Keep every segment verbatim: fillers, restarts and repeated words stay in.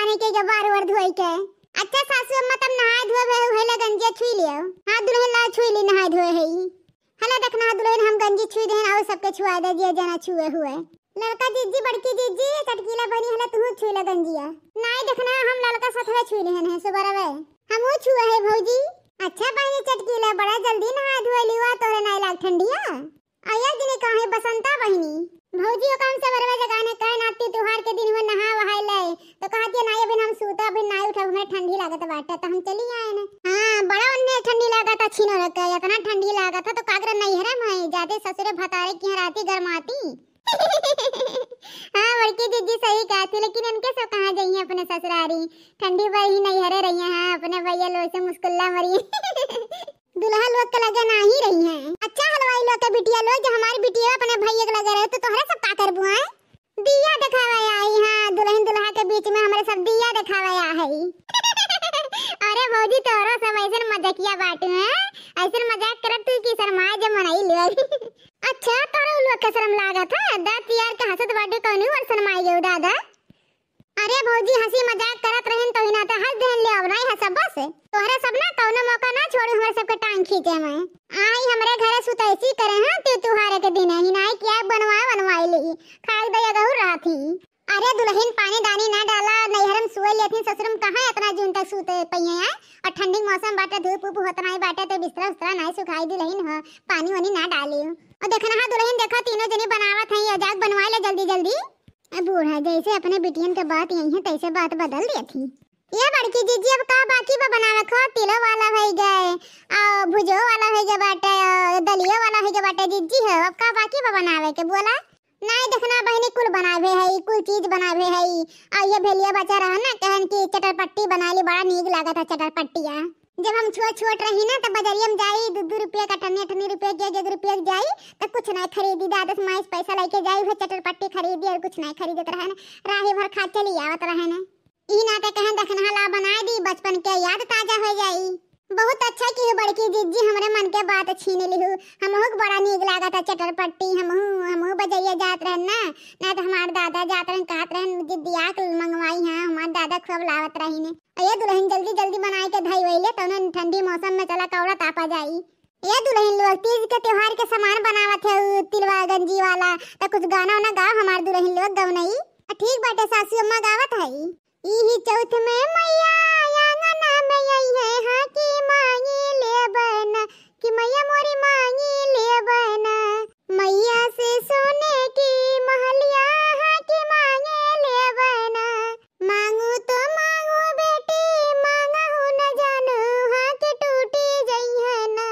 नहीं के बार वार धोई के। अच्छा सासू अम्मा, तब नहाए धोए भे, उहे ले गंजिया छुई लियो। हाँ दुलहिन, ला छुई ली, नहाए धोए है ई। हला देखना दुलहिन, हम गंजी छुई देहन, अउर सबके छुआ दे, जे जना छुए हुए। ललका जिज्जी, बड़की जिज्जी, चटकीला बहिनी, हला तुहू छुई ला गंजिया। नाई देखना, हम ललका सथवे छुई लेहन है सुबरवे। हमहू छुए है भौजी। अच्छा बहिनी चटकीला, बड़ा जल्दी नहा धोए लिवा, तोहरे नाई लाग ठंडिया। अया दिने कहे बसंता बहिनी। भौजी ओका हम सबरवे जगाने कहे नाती त्योहार के दिन हुए नहा वहाए ले, तो कहती है नाई अभी हम सूता, अभी नाई उठा, हमें ठंडी लागत बाटे, तो हम चली आए ने। हाँ बड़ा उन्हें ठंडी लागत है, छीनो रखे, इतना ठंडी लागत है, तो कागरा नैहरे में है, जाते ससुरे भतारे की राती गरमाती। हाँ बड़की जिज्जी सही कहती, लेकिन इनके सब कहाँ जाइए अपने ससुरारी, ठंडी भर ही नैहरे रही हैं, अपने भैया लोग से मुस्कुल्ला मरी। दुल्हा लोग के लगे नाही रही हैं। अच्छा हलवाई लोग के बिटिया लोग, जो हमारी बिटिया अपने भैया के लगे रहे, तो तोहरे सब का करबू हैं? दिया देखावे आई, हाँ दुलहिन दुल्हा के बीच में हमारे सब दिया देखावे आ है। अरे भौजी तोहरो सब ऐसन मजाकिया बाटू हैं, ऐसन मजाक करत तू की शर्माए जब मनई लोग। अच्छा, तोरे उलुआ के शर्म लागत है? दाँत यार के हंसत बाटे, कौनी ओर शर्माई गयो दादा? अरे भौजी, हंसी मजाक करत रहिन तो ही ना, तो हंस देहन ले, अब नहीं हंसब बस। तोहरे सब ना कौनो मौका ना छोड़ू हमरे सबके टांग खींचे में। आई हमरे घरे सुतैसी करे, हाँ, तू तुहारे के दिन ही नाई किया बनवाए बनवाई ली, खाए दया गहू रहत ही। अरे दुलहिन, पानी दानी ना डाला, नैहर में सुए लेथिन, ससुर में कहाँ इतना जून तक सूते पइये आए? और ठंडी के मौसम बाटे, धूप उप होत नाई बाटे, तो बिस्तरा उस्तरा नाई सुखाई दुलहिन हो, पानी वानी ना डाली। और देखना हा दुलहिन, देखा तीनों जनी बनावत हैं, ये जाग बनवाए ले जल्दी जल्दी। अब बूढ़ा जैसे अपने बिटियन के बात यही है, तैसे बात बदल देती। ये बड़की जीजी, अब का बाकी बा बनावे? खो तिलो वाला भई गए, आ भुजो वाला भई गए बाटे, आ दलियो वाला भई गए बाटे जीजी हो, अब का बाकी बा बनावे के बोला? नाई देखना बहिनी, कुल बनावे है, कुल चीज बनावे है। आ ये भेलिया बचा रहा ना, कहन की चटरपट्टी बना ली, बड़ा नीक लागत है चटरपट्टिया। जब हम छोट छोट रही ना, तब बजरिया में जाई, दू दू रुपया का अठन्नी अठन्नी रुपया के, एक एक रुपया के जाई, तब कुछ नहीं खरीदी। दादा से माई से पैसा लेके जाई, वह चटरपट्टी खरीदी और कुछ नहीं खरीदत रहे ना, राही भर खा चली आवत रहे ना। ई नाते कहन देखना ला बनाए दी, बचपन के याद ताजा हो जाई। बहुत अच्छा की बड़की जिज्जी हमरे मन के बात छीन लिहू। हमहू के बड़ा नीक लागत है चटरपट्टी। हमहू, हमहू बजरिया जात रहन ना, ना तो हमार दादा जात रहन, कहत रहन जिद्दिया के मंगवाई है, हमार दादा खूब लावत रही ने। अये दुलहिन, जल्दी जल्दी बनाए के धई वइले, तौने ठंडी मौसम में चला कौड़ा तापा जाई। ए दुलहिन लोग, तीज के त्योहार के सामान बनावत है उ तिलवा गंजी वाला, त कुछ गाना वाना गाओ हमार दुलहिन लोग, गवनई। आ ठीक बाटे, सासू अम्मा गावत है। इही चौथ में मैया आंगना में आई है, हाँ की मांगी लेबना, कि मैया मोरी मांगी लेबना, मैया से सोने की महलिया, हाँ की मांगे लेबना। मांगू तो मांगू बेटी, मांगहु न जानू, हाँ कि टूटी जइहै ना,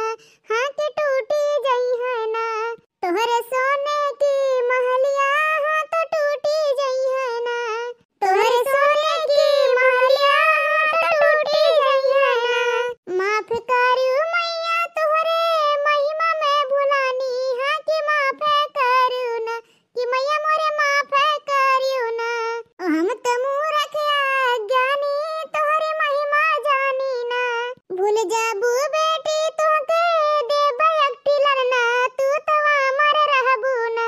हाँ कि टूटी जइहै ना। तोहरे सोने की महलिया, हाँ तो टूटी जइहै ना। तोहरे सोने की महलिया, हाँ तो टूटी जइहै ना। माफ करू मैया तोहरे महिमा में भुलानी, हाँ कि माफ करू ना। कि मैया मोरे माफ करियो ना, हम त मूरख अज्ञानी, तोहरी महिमा जानी ना। भूल जाबू बेटी तोहके देबे एकटी ललना, तू त अमर रहबू ना,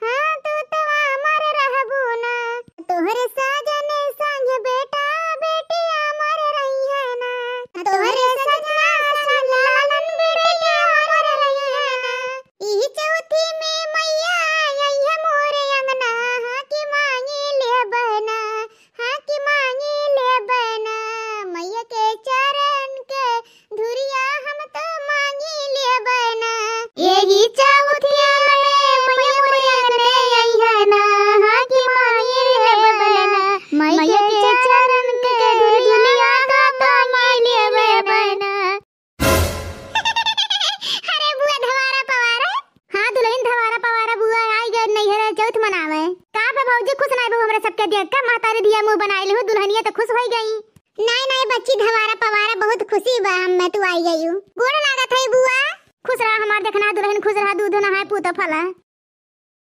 हाँ तू त अमर रहबू ना। तोहरे साजन संग बेटा बेटी अमर रहिहै ना, तोहरे सजना संग लालन बेटी अमर रहिहै ना। इही चौथी में मैया अइहै मोरे अंगना, हाँ कि मांगी लेबना, हाँ कि मांगी लेबना। मैया के चरण के धुरिया हम तो मांगी लेबना। यही चौथिया में मैया मोरे अंगने अइहै ना, हाँ कि मांगी लेबना। मैया के चरण के धुरिया हम तो मांगी लेबना। अरे बुआ धवारा पवारा। हाँ दुलहिन धवारा पवारा बुआ आई गए नैहरे चौथ मनावे। का बे भौजी खुश नाई बहू हमरे सबके देख के? महतारी दिया मुँह बनाई लिहू, दुलहनिया तो खुश होई गई। नाई नाई बच्ची धवारा पवारा बहुत खुशी बा हम में तू आई गई। गोड़ लागत है बुआ। खुश रहा हमार देखना दुलहिन, खुश रहा दूध नहाए पूत फला।